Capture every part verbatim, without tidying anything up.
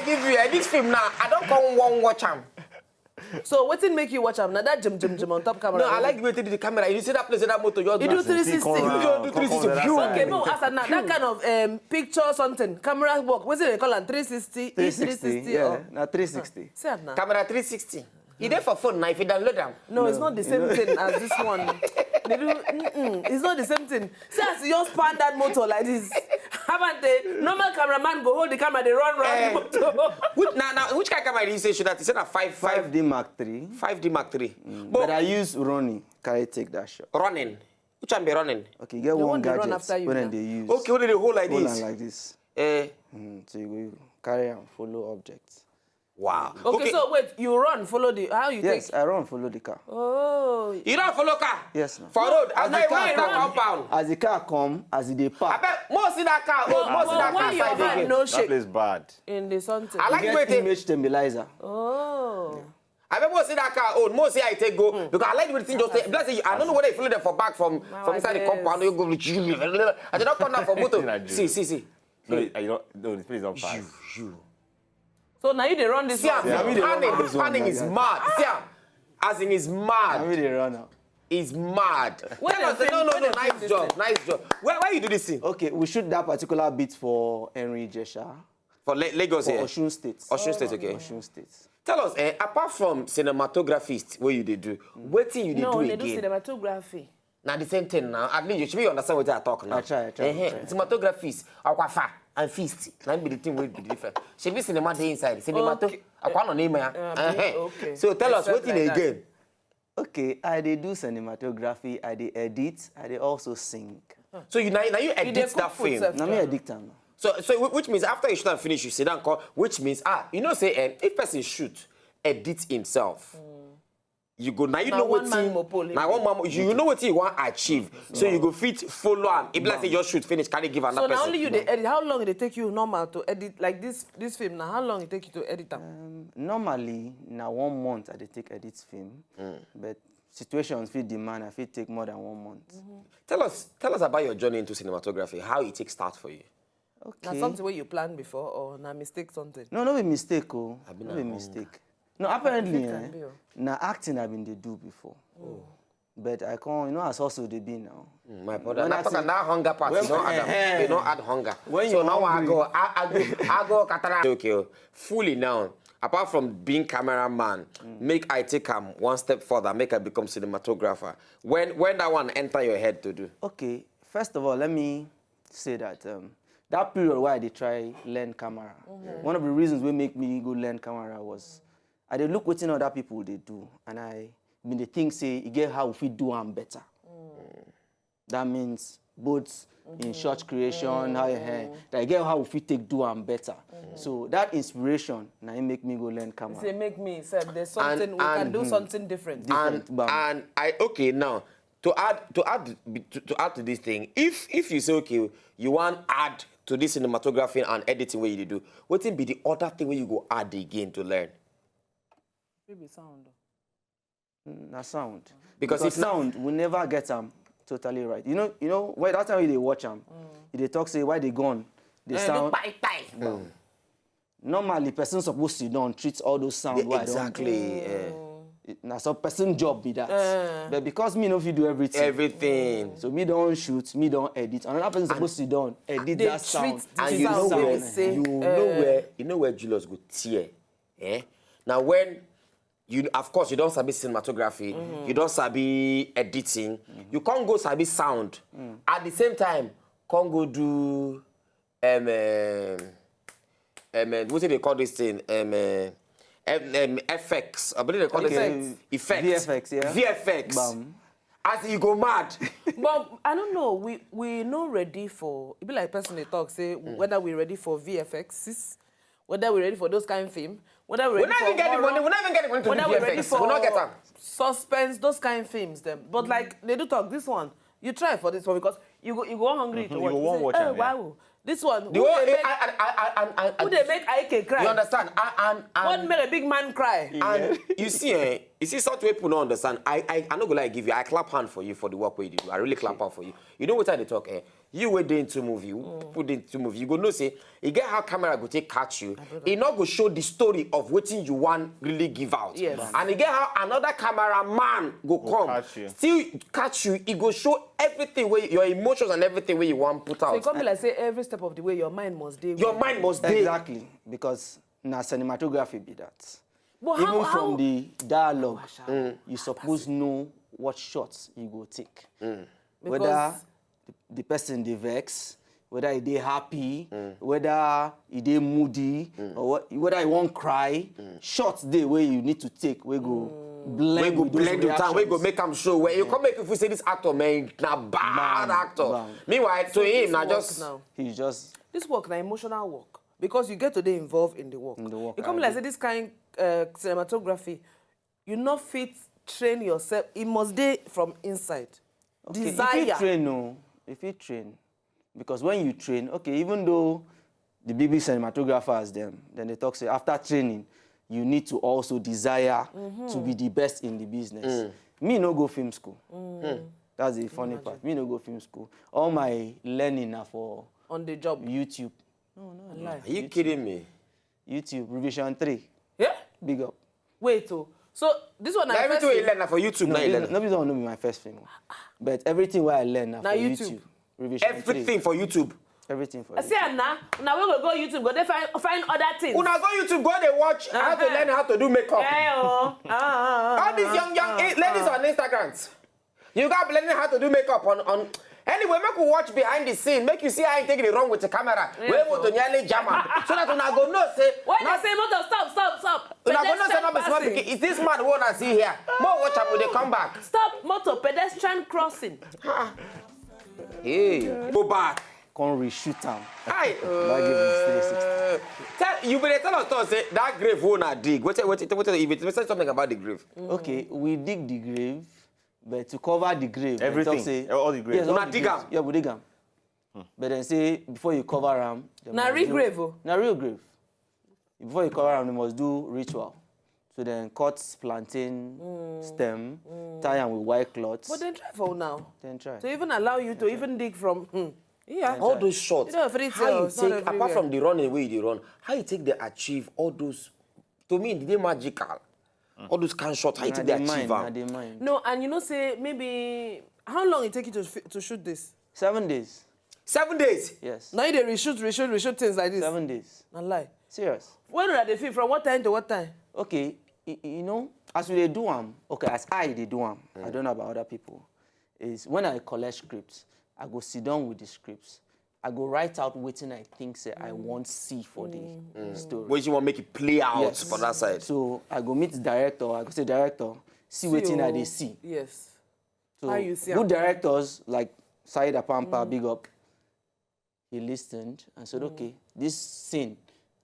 If you edit film now, I don't come one watch am. So wetin make you watch am? Na that jim jim jim on top camera. No, I like the way they do the camera. You see that place, that motor, you You do do three sixty. You do three sixty. Come on, View. Okay, make we ask am now. That kind of um, picture something, camera work. Wetin dem dey call am? Three sixty, E three sixty, three sixty. yeah, Or? na three sixty. See am now. Camera three sixty. E dey for phone now. If you download am. No, it's not the same thing as this one. They do. Mm-mm, it's not the same thing. See as you just pan that motor like this. Haven't they? Normal cameraman go hold the camera, they run round Eh. the motor. Which now, now which kind of camera do you say should that? You say na five Five five D Mark three, five D Mark three. but I use Ronnie carry take that shot. Running. Which one be running? Okay, get The one one they run gadget after you when now. They use. Okay, what do they hold like Hold this? am like this. Eh, Mm, so you go carry am follow object. wow. Okay, so wait, you run, follow the. How you Yes, take? I run follow the car. Oh. You don't follow car. Yes, ma'am. For road, as the they car why in that come- compound. As the car come, as e dey I park. bet most in that car. Oh, most in But that why car your side hand again. no That shake place bad. In the something. I like the way Get they. Image stabilizer. Oh. I bet most in that car. Oh, most see I take go because I like the way the thing just. Take. Plus, I don't know whether you follow them for back from from inside the Yes. compound. You go. I did not come down for motor. Nigeria. See, see, see. No, you don't. No, the place don't pass. You. So now you dey run this See, one. yeah. we dey run Panning, this one panning like is that. Mad. See, am. As in, is Na mad. me dey run am. Is mad. When Tell us, they no, film- no, when no, they nice film this job, thing. Nice job. Where, where you do this thing? Okay, we shoot that particular beat for Henry Ijesha For Le- Lagos for here. Osun State. Osun State, okay. Osun State. Tell us, eh, apart from cinematography, where you dey do, wetin you dey No, do they do again? Cinematography. Now the same thing now. At least you should be understand what I talk now. I try, I try, I Eh-heh. try. Cinematography, akwafa and feast. Now be the thing will be different. Should be cinema dey inside. Cinema Okay. Akwa no name ya. Uh, Eh-heh. okay. So tell us Except wetin like dey that. Again. Okay, I dey do cinematography, I dey edit, I dey also sing. So you now, now you dey edit cook that food film. sef. Na me edit am. So, so whi- which means after you shoot and finish, you sit down, call, which means, ah, you know, say, eh, if person shoot, edit himself, you go, now you Na know one wetin, man mopole. Now one man, you know what you want achieve. So you go fit follow am. If like say just shoot, finish, carry give another So now person. Only you dey edit. How long it take you normal to edit like this this film now? How long it take you to edit am? Um, normally, na one month I dey take edit film, but situations fit demand I fit take more than one month. Tell us, tell us about your journey into cinematography. How it take start for you? Na Okay. Something wey you plan before or na mistake something? No, no be mistake o. Abi No na be hunger. Mistake. No, apparently, It can eh, be o. na acting I been dey do before. But I can't, you know, as also dey be now. Mm, my brother, When na I talk say- am, that hunger part, you When- don't add am. Eh-heh. You don't add hunger. When So you now I hungry. go, I, I go, I go, Katara. Okay, oh. Fully now. Apart from being cameraman, make I take am one step further, make I become cinematographer. When, when that one enter your head to do? Okay, first of all, let me say that um, that period where I dey try learn camera, one of the reasons wey make me go learn camera was I dey look wetin other people dey do, and I been dey think say e get how we fit do am better. That means both in short creation, how you hand, that e get how we fit take do am better. So that inspiration na im make me go learn camera. Say make me sef. There's something we can and- do something different. And Different bam. and I, okay, now to add to add to, to add to this thing, if if you say, okay, you want add to this cinematography and editing, what you do? What be the other thing where you go add again to learn? Maybe sound. Na sound. Because Because if na- sound, we never get am totally right. You know, you know, when that time we dey watch am, you dey talk say why they gone, the Eh, sound. Look, bye bye. Normally, person suppose sit down treat all those sound. Wey I don Exactly. do. Na some person job be that. Eh. But because me no fit do everything, Everything. So me don shoot, me don edit. Another person suppose sit down edit They that sound. treat the And you know sound, where, they say, you know eh, where, you know where Julius go tear. Eh? Now when you, of course, you don't sabi cinematography, you don't sabi editing, you can't go sabi sound. At the same time, can't go do um, um, um, um, what do they call this thing? Um, uh, um, um, F X. I believe they call Okay. it effects. V F X, yeah? V F X. Bam. As you go mad. But I don't know. We we no ready for. It be like person they talk say whether we ready for V F X, whether we ready for those kind of film, whether we We ready not for even get the horror, money. We not even get the money to do whether we ready V F X. for We not get am. Suspense, those kind of films. Them, but like they do talk this one. You try for this one because You go, you go hungry to You watch. go wan You say, watch "Eh, am, yeah. Wow, this one. The Who whole, dey eh, make, I, I, I, I, I, who dey make Ike cry? You understand? I, and, What and, make a big man cry?" and you see, eh, you see, such people don't understand. I, I, I no go like give you. I clap hand for you for the work wey you do. I really clap hand for you. You know what I dey talk? Eh? You wey dey into movie, who put into movie. You go know say you get how camera go take catch you. E no go show the story of wetin you wan really give out. Yes. And you get how another cameraman go come, catch you. Still catch you. E go show everything wey your emotions and everything wey you wan put So out. e come be like say every step of the way your mind must dey. Your with mind must dey. Exactly, because na cinematography be that. But Even how, from how, the dialogue, you suppose know what shots you go take. Whether Because the, the person dey vex, whether e dey happy, whether e dey moody, or what, whether e wan cry, shots dey wey you need to take wey go blend Wey go with those blend with time, wey go reactions. Make am show where you come make you feel say this actor, man, na bad Bam, actor. Bam. Meanwhile, to him, na work just now. He's just This work na emotional work because you get to dey involved in the work. In the work, E come I like agree. Say this kind uh, cinematography, you no fit train yourself. It must dey from inside. Okay, Desire. If you train, no, if you train, because when you train, okay, even though the big big cinematographers them, then they talk say after training, you need to also desire to be the best in the business. Me no go film school. That's the funny part. Me no go film school. All my learning na for On the job. YouTube. No, no, no. Lie. Are you kidding me? YouTube revision three. Yeah. Big up. Wait, oh. So this one, Na I everything first you learn na for YouTube. No, Now you this, learn. No, this one no be my first film, but everything where I learn na Na for YouTube. YouTube. Revision Everything three. For YouTube. Everything for I YouTube. say now, now we go go YouTube, go dey find find other things. Una go YouTube, go dey watch how to Uh-huh. Learn how to do makeup. Eh, oh. Ah, ah, ah, All these young young eh, ladies on Instagram, you got learning how to do makeup on on. Anyway, make we watch behind the scene. Make you see how you take the wrong with the camera. Yeah, We so- want to nearly jam am. So that una go know say. When Not, they say motor, stop, stop, stop. Una go know say Pedestrian not be small crossing. pikin. Is this man wey una see here? More watch am, we dey come back. Stop motor, pedestrian crossing. Hey, go back. Come reshoot am. Hi. That game is three sixty. Tell you better tell us, tell us say that grave wey una dig. What what what if it say something about the grave? Okay, we dig the grave, but to cover the grave, they Everything, talk say, all the grave. Yes, all Una the dig graves. Am? Yeah, we dig am. But then say before you cover am, they Na must real do- grave, oh. Na real grave. Before you cover am, they must do ritual. So then cut plantain stem, tie am with white cloth. But then try for now. Then try. To even allow you to even dig from. Hmm. Yeah. All those shots. You know, free How you tales, not take apart everywhere. From the running wey you dey run, how you take dey achieve all those? To me, e dey magical. All those kind shots, how you Na take the dey achieve mind, na am? The mind. No, and you know, say maybe how long it take you to fi- to shoot this? Seven days. Seven days. Yes. Now you dey reshoot, reshoot, reshoot things like this. Seven days. Na lie. Serious. When una dey film, from what time to what time? Okay, y- y- you know, as we dey do am, okay, as I dey do am, I don't know about other people. Is when I collect scripts, I go sit down with the scripts. I go write out wetin I think say I want see for the story. Wey you wan make it play out Yes. For that side? So I go meet the director. I go say, director, see wetin I dey see. Yes. So How you see good am? Directors like Saheed Apampa, big up. He listened and said, okay, this scene,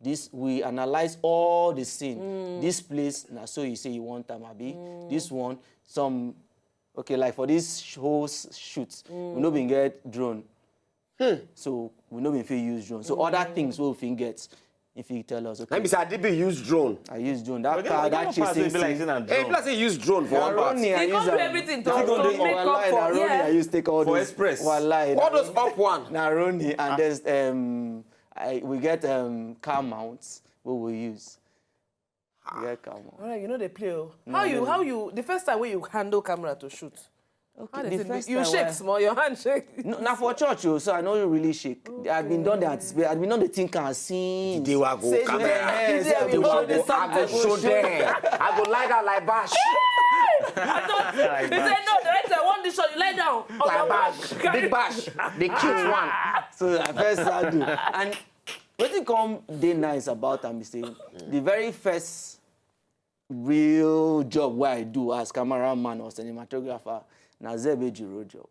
this we analyze all the scene. This place, na so you say you want am, abi. This one, some, okay, like for this sh- whole s- shoot, we no been get drone. So we no been fit use drone. So other things we fit get, if you tell us, okay. Let me say, I did be use drone. I use drone. That But car, then that we don't pass it, chasing be like scene. say na Hey, drone. Plus, he use drone for Na one part. Ronnie, I They use come do am. Everything to, If you go to do- make up Wallahi, for. na Ronnie, I Yeah. use take all For this. Express. Wallahi, na All those Ronnie. Up one. Na Ronnie, and there's um, I we get um car mounts we will use. We get car mount. All right, you know they play. Oh. How you? How you? The first time when you handle camera to shoot, how Okay, they the say first you time shake where- small, your hand shake. No, na for church, oh, so I no really shake. I been done the anticipate. I been done the think and see. They were go Say camera. there. Hey, Is say there I the go one show the them. I go something? Show them. I go lie down like bash. He said no, director, I want this shot. You lie down. Oh, Like your bash. back. Big bash. The cute one. So I first handle. And wetin come dey nice about am be say the very first real job wey I do as cameraman or cinematographer na Zeb Ejiro job.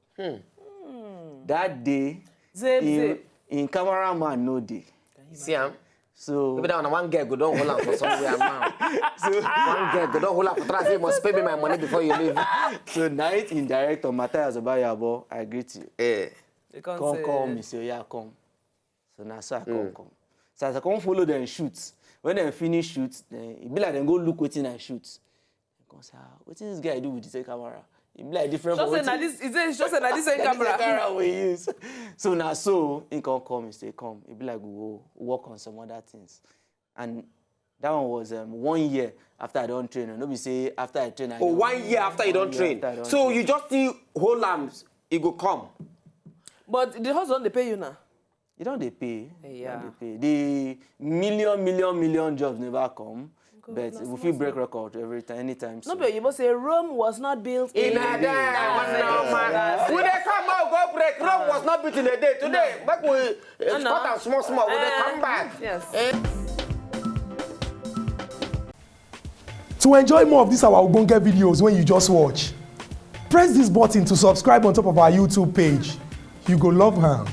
That day, Zeb, in, Zeb. In cameraman no dey. See am? So Maybe that one, one girl go don hold am for somewhere now. So one girl go don hold am for try say you must pay me my money before you leave. So night in director Matthias Obayabo, I greet you. Eh. They can't come say- call me say, "Yeah, come." So na so I come come. So as I come follow them shoot, when dem finish shoot, then e be like dem go look wetin I shoot. Dem come say, "Ah, wetin this guy do with the same camera? E be like different Just from say na wetin this, he say just say na this same na this same camera. camera we use." So na so he come call me say, "Come." E be like we go work on some other things. And that one was um, one year after I don train. No be say after I train, I Oh, don- one year after you don One year train. After I don So train. You just still hold am, e go come. But the hustle don dey pay you now. E don dey pay. Yeah. E don dey pay. The million, million, million jobs never come. But na we small fit break record every time, anytime. No soon. be oyibo say Rome was not built in In a day, one hour. We dey come out, go break. Rome was not built in a day. Today, make we uh, no. Cut am small, small. We dey Eh, come back. Yes. To enjoy more of these our ogbonge videos when you just watch, press this button to subscribe on top of our YouTube page. You go love am.